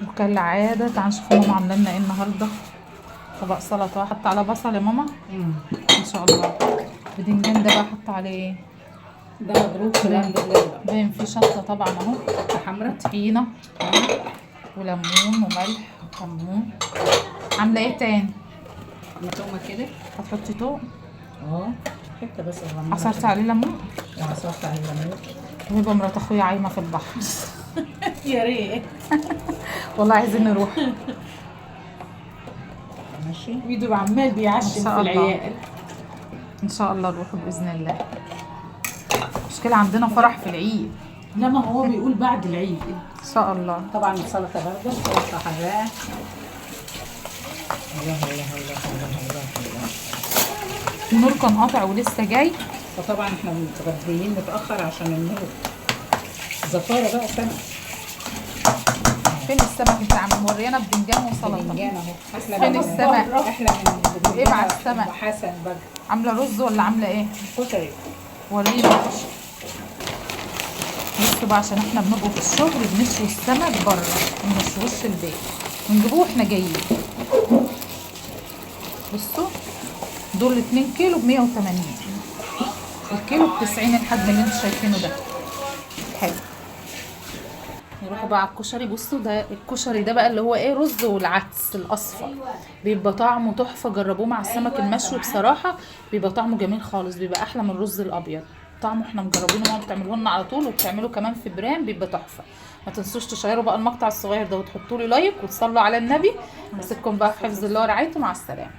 وكالعادة تعالوا نشوف ماما عامله لنا ايه النهارده. طبق سلطة، حط على بصل يا ماما ان شاء الله. بدنجان ده بقى حط عليه ايه؟ ده مضروب في باين الحمد لله بقى. باين فيه شطه طبعا اهو، حمرا طحينه وليمون وملح وكمون. عامله ايه تاني؟ تومة كده. هتحطي توم؟ اه حتة بس صغننه. عصرتي عليه ليمون؟ وعصرت عليه ليمون. ويبقى مرات اخويا عايمه في البحر. يا ريت والله عايزين نروح. ماشي. ميدو عمال بيعشم ما شاء في الله. العيال. ان شاء الله نروح باذن الله. مشكلة عندنا فرح في العيد. لا ما هو بيقول بعد العيد. ان شاء الله. طبعا السلطة باردة، السلطة حراقه. الله الله الله الله الله الله. النور كان قاطع ولسه جاي. فطبعا احنا متغديين متاخر عشان النور. زفاره بقى سمك. فين السمك؟ انت عم موريانا بدنجان وسلطة. بدنجان اهو. احلى فين من السمك؟ احلى من بدنجان. ايه مع السمك؟ أم حسن بقى. عامله رز ولا عامله ايه؟ كشري. ورينا الكشري. بصوا بقى، عشان احنا بنبقوا في الشغل بنشوي السمك بره، ما بنشويش في البيت، بنجيبوه واحنا جايين. بصوا دول 2 كيلو ب 180، الكيلو ب 90 الحجم اللي انتوا شايفينه ده. حلو. نروح بقى على الكشري. بصوا ده الكشري ده بقى اللي هو ايه، رز والعدس الاصفر، بيبقى طعمه تحفة. جربوه مع السمك المشوي بصراحة بيبقى طعمه جميل خالص، بيبقى احلى من الرز الابيض. طعمه احنا مجربينه، ماما بتعمله لنا على طول، وبتعمله كمان في برام بيبقى تحفة. ما تنسوش تشيروا بقى المقطع الصغير ده وتحطوا لي like وتصلوا على النبي. اسيبكم بقى في حفظ الله ورعايته، مع السلامة.